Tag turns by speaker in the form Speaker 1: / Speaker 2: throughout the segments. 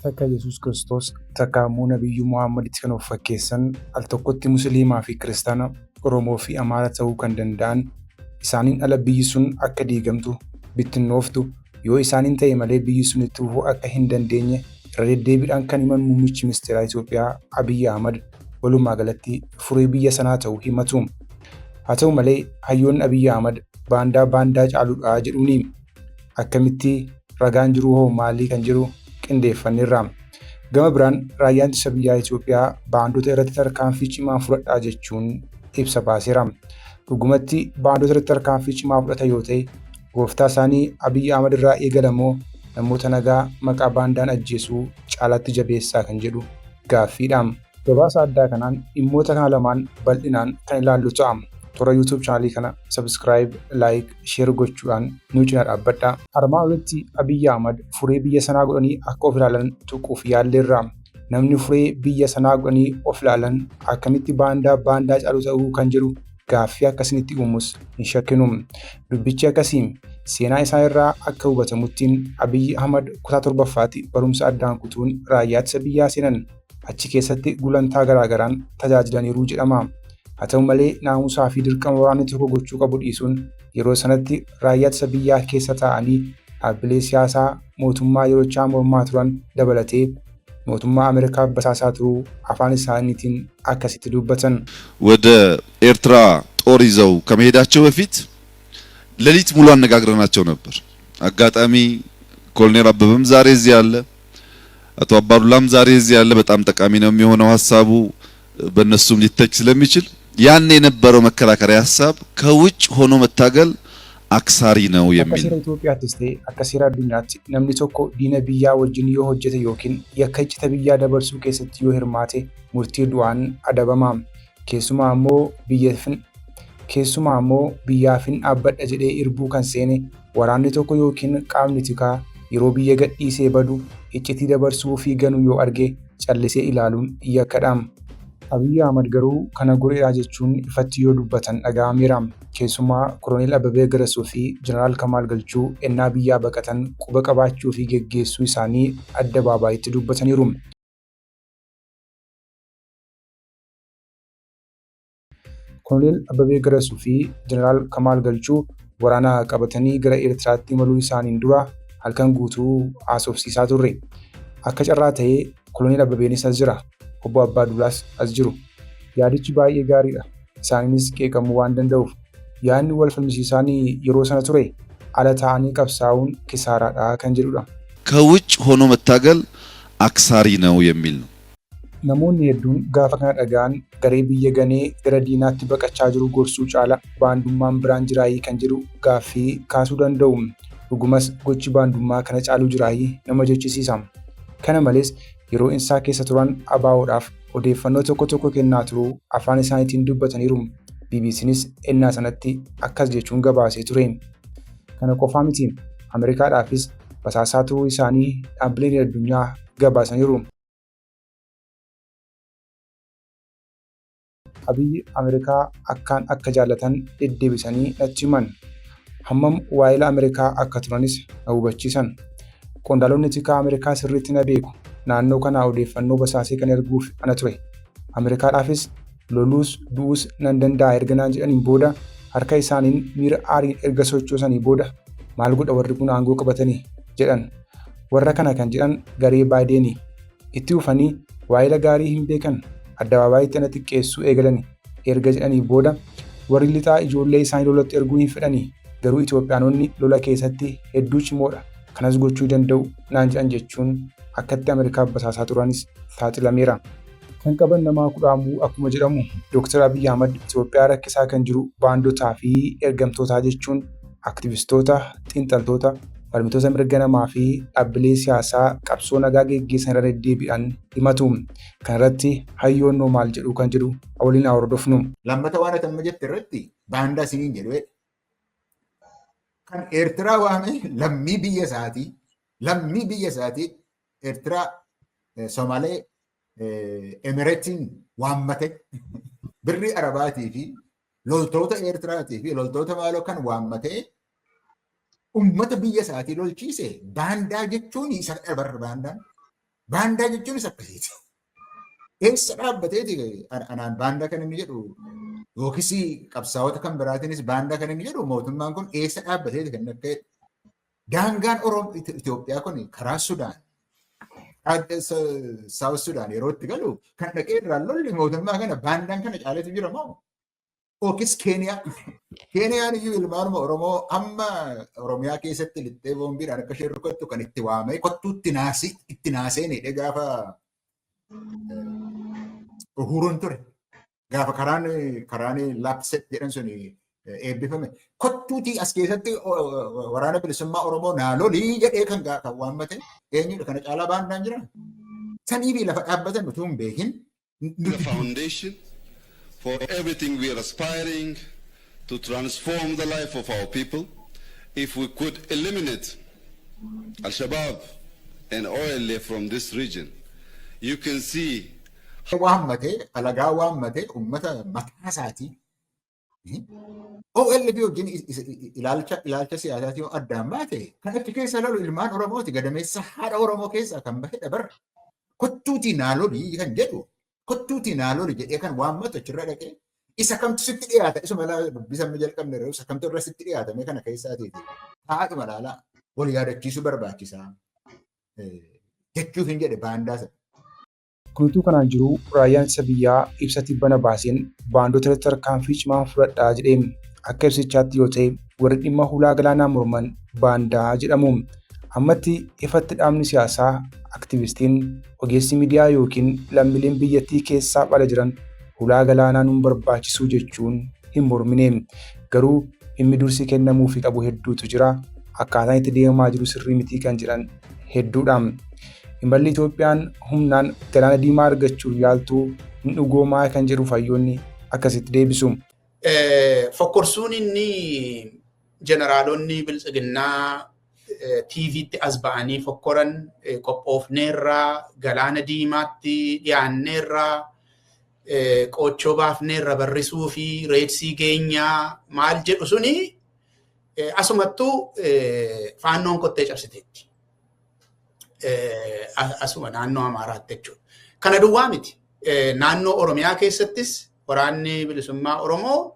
Speaker 1: Takka Yesuus Kiristoos, takka ammoo Nabiyyuu Muhaammaditti kan of fakkeessan, al tokkotti Musiliimaa fi Kiristaana, Oromoo fi Amaara ta'uu kan danda'an, isaaniin ala biyyi sun akka diigamtu, bittinnooftu, yoo isaaniin ta'e malee biyyi sun itti fufuu akka hin dandeenye irra deddeebiidhaan kan himan Muummichi Ministeeraa Itoophiyaa Abiyyi Ahmad walumaa galatti furee biyya sanaa ta'uu himatu. Haa ta'u malee hayyoonni Abiyyi Ahmad baandaa baandaa caaludha jedhuuni. Akkamitti ragaan jiruu hoo maalii kan jedhu qindeeffanneerra. Gama biraan raayyaan ittisa biyyaa Itoophiyaa baandota irratti tarkaanfii cimaa fudhadhaa jechuun ibsa baaseera. Dhugumatti baandota irratti tarkaanfii cimaa fudhata yoo ta'e gooftaa isaanii Abiyyi Ahmad irraa eegala moo namoota nagaa maqaa baandaan ajjeesuu caalaatti jabeessaa kan jedhu gaaffiidha. Gabaasa addaa kanaan dhimmoota kana lamaan bal'inaan kan ilaallu ta'a. Toora YouTube chaanalii kana subscribe, like, share gochuudhaan nu cina dhaabbadhaa. Armaan olitti Abiyyi Ahmad furee biyya sanaa godhanii akka of ilaalan tuquuf yaalleerra. Namni furee biyya sanaa godhanii of ilaalan akkamitti baandaa baandaa caalu ta'uu kan jedhu gaaffii akka isinitti uumus hin shakkinu. Dubbichi akkasii. Seenaa isaa irraa akka hubatamutti Abiyyi Ahmad kutaa 7ffaatti barumsa addaan kutuun raayyaa ittisa biyyaa seenan. Achi keessatti gulantaa garaagaraan tajaajilaniiru jedhama. Haa ta'u malee naamusaa fi dirqama waraanni tokko gochuu qabu dhiisuun yeroo sanatti raayyaa ittisa biyyaa keessa taa'anii dhaabbilee siyaasaa mootummaa yerochaa mormaa turan dabalatee mootummaa Ameerikaaf basaasaa turuu afaan isaaniitiin akkasitti dubbatan.
Speaker 2: ወደ ኤርትራ ጦር ይዘው ከመሄዳቸው በፊት ሌሊት ሙሉ አነጋግረናቸው ነበር። አጋጣሚ ኮሎኔል አበበም ዛሬ እዚህ አለ፣ አቶ አባዱላም ዛሬ እዚህ አለ። በጣም ጠቃሚ ነው የሚሆነው ሀሳቡ በእነሱም ሊተች ስለሚችል ያን የነበረው መከራከሪያ ሀሳብ ከውጭ ሆኖ መታገል አክሳሪ ነው
Speaker 1: Akka
Speaker 2: የሚል
Speaker 1: seera Itoophiyaattis ta'e akka seera addunyaatti namni tokko diina biyyaa wajjin yoo hojjete yookiin yakka iccita biyyaa dabarsuu keessatti yoo hirmaate murtii du'aan adabama. Keessumaa ammoo biyyafin keessumaa ammoo biyyaafin dhaabbadha jedhee irbuu kan seene waraanni tokko yookiin qaamni tikaa yeroo biyya gadhiisee badu iccitii dabarsuu fi ganu yoo arge callisee ilaaluun yakkadha. Abiyyi Ahmad garuu kana godheera jechuun ifatti yoo dubbatan dhaga'ameera. Keessumaa Koloneel Abbabee Garasuu fi Jeneraal Kamaal Galchuu ennaa biyyaa baqatan quba qabaachuu fi geggeessuu isaanii addabaabaayitti dubbataniiru. Koloneel Abbabee Garasuu fi Jeneraal Kamaal Galchuu waraana qabatanii gara Eertiraatti imaluu isaaniin dura halkan guutuu haasofsiisaa turre. Akka carraa ta'ee Koloneel Abbabeenis as jira. Obbo Abbaaduulaas as jiru. Yaadichi baay'ee gaariidha. Isaaniinis qeeqamuu waan danda'uuf. Yaadni wal falmisiisaan yeroo sana ture ala taa'anii qabsaa'uun kisaaraadha kan jedhudha.
Speaker 2: ከውጭ ሆኖ መታገል አክሳሪ ነው የሚል ነው።
Speaker 1: Namoonni hedduun gaafa kana dhaga'an garee biyya ganee gara diinaatti baqachaa jiru gorsuu caala baandummaan biraan jiraayii kan jedhu gaaffii kaasuu danda'u. Dhugumas gochi baandummaa kana caalu jiraayii nama jechisiisa. Kana malees yeroo insaa keessa turan ABOdhaaf odeeffannoo tokko tokko kennaa turuu afaan isaaniitiin dubbataniiru. BBCnis ennaa sanatti akkas jechuun gabaasee ture. Kana qofaa miti Ameerikaadhaafis basaasaa turuu isaanii dhaabbileen addunyaa gabaasaniiru. Abiyyi Ameerikaa akkaan akka jaallatan deddeebisanii natti himan. Hammam waa'ila Ameerikaa akka turanis na hubachiisan. Qondaalonni tikaa Ameerikaa sirriitti na beeku. Naannoo kanaa odeeffannoo basaasee kan erguuf ana ture. Ameerikaadhaafis loluus du'uus nan danda'a erga naan jedhaniin booda harka isaaniin miira aariin erga sochoosanii booda maal godha warri kun aangoo qabatanii jedhan. Warra kana kan jedhan garee Baayideeni. Itti ufanii waa'ila gaarii hin beekan addababaayitti ana xiqqeessuu eegalani erga jedhanii booda warri lixaa ijoollee isaanii lolatti erguu hin fedhanii garuu Itoophiyaanonni lola keessatti hedduu cimoodha kanas gochuu danda'u naan jedhan jechuun akkatti Ameerikaaf basaasaa turanis saaxilameera. Kan qaban namaa kudhaamuu akkuma jedhamu Dr. Abiyyi Ahmad Itoophiyaa rakkisaa kan jiru baandotaa fi ergamtootaa jechuun aktivistoota, xiinxaltoota, falmitoota mirga namaa fi dhaabbilee siyaasaa qabsoo nagaa geggeessan irra deddeebi'an himatu. Kana irratti hayyoonnoo maal jedhu kan jedhu waliin haa hordofnu.
Speaker 3: Lammata waan ati amma jette irratti baandaa isiniin jedhu. Kan Eertiraa waame lammii biyya isaatii lammii biyya isaatii Eertiraa Somaalee Emireetiin waammate birrii Arabaatii fi loltoota Eertiraatii fi loltoota maaloo kan waammatee ummata biyya isaatii lolchiise baandaa jechuun isa barra baandaan. Baandaa jechuunis akkasiiti. Eessa dhaabbateeti anaan baandaa kan inni jedhu, yookiis qabsaa'ota kan biraatiinis baandaa kan inni jedhu, mootummaan kun eessa dhaabbateeti kan akka daangaan Oromoo Itoophiyaa kun karaa Sudaan, South Sudan yeroo itti galu kan dhaqee irraan lolli mootummaa kana baandaan kana caaletu jira moo? Yookiis Keeniyaa. Keeniyaan iyyuu ilmaanuma Oromoo amma Oromiyaa keessatti lixxee boombiidhaan akka isheen rukuttu kan itti waamee kottuu itti naasii itti naaseen hidhee gaafa Uhuruun ture. Gaafa karaan LAPSSET jedhan sun eebbifame. Kottuutii as keessatti Waraana Bilisummaa Oromoo naa lolii jedhee kan waammate eenyudha? Kana caalaa baandaan jira? Sanii fi lafa dhaabbatan utuu hin beekin.
Speaker 2: The foundation for everything we are aspiring to transform the life of our people. If we could eliminate Al-Shabaab and OLA from this region, you can see
Speaker 3: Waammatee, alagaa waammatee, uummata mataa isaatii OLF wajjin ilaalcha siyaasaatiin addaan baate kan achi keessa lalu ilmaan Oromooti, gadameessa haadha Oromoo keessaa kan bahe dabarra. Kottuutii naa lolii kan jedhu, kottuutii naa loli jedhee kan waammatu achirra dhaqee isa kamtu sitti dhiyaata? Isuma dubbisa jalqabne irra isa kamtu irra sitti dhiyaatame kana keessaatiiti. Haadhuma laalaa wal yaadachiisuu barbaachisaa jechuuf hin jedhe baandaa sana.
Speaker 1: Kun utuu kanaan jiruu, raayyaan ittisa biyyaa ibsa tibbana baaseen baandota irratti tarkaanfii cimaa fudhadhaa jedheen. Akka ibsichaatti yoo ta'e, warri dhimma hulaa galaanaa morman baandaa jedhamu. Ammatti ifatti dhaabni siyaasaa, aktivistiin, ogeessi miidiyaa yookiin lammiileen biyyattii keessaa ala jiran hulaa galaanaa nun barbaachisuu jechuun hin mormine. Garuu dhimmi dursi kennamuufii qabu hedduutu jira. Akkaataan itti deemamaa jiru sirrii mitii kan jedhan hedduudha. Imalli Itoophiyaan humnaan galaana diimaa argachuuf yaaltuu hin dhugoomaa kan jedhu hayyoonni akkasitti deebisu.
Speaker 4: Fokkorsuun inni jeneraalonni biltsiginnaa TV'tti as ba'anii fokkoran, qophoofneerraa, galaana diimaatti dhiyaanneerraa, qoochoo baafneerra, barrisuu fi Red Sea geenyaa maal jedhu suni asumattuu faannoon kottee cabsiteetti. Asuma naannoo Amaaraatti jechuudha. Kana duwwaa miti. Naannoo Oromiyaa keessattis waraanni bilisummaa Oromoo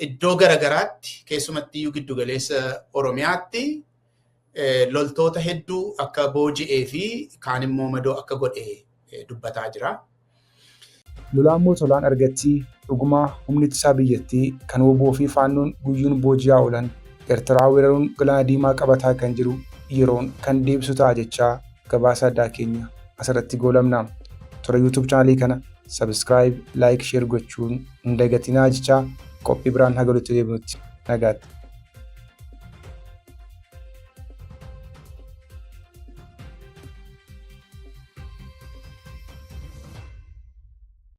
Speaker 4: iddoo garagaraatti, keessumatti iyyuu giddugaleessa Oromiyaatti, loltoota hedduu akka booji'ee fi kaan immoo madoo akka godhe dubbataa jira.
Speaker 1: Lolaan moo tolaan argatti? Dhugumaa humni ittisaa biyyattii kan WBO fi faannoon guyyuun booji'aa oolan Eertiraa weeraruun galaana diimaa qabataa kan jiru yeroon kan deebisu ta'a jechaa gabaasa addaa keenya asirratti goolabna. Toora YouTube chaanalii kana subscribe, like, share gochuun hin dagatinaa jechaa, qophii biraan haga walitti deebinutti nagaatti.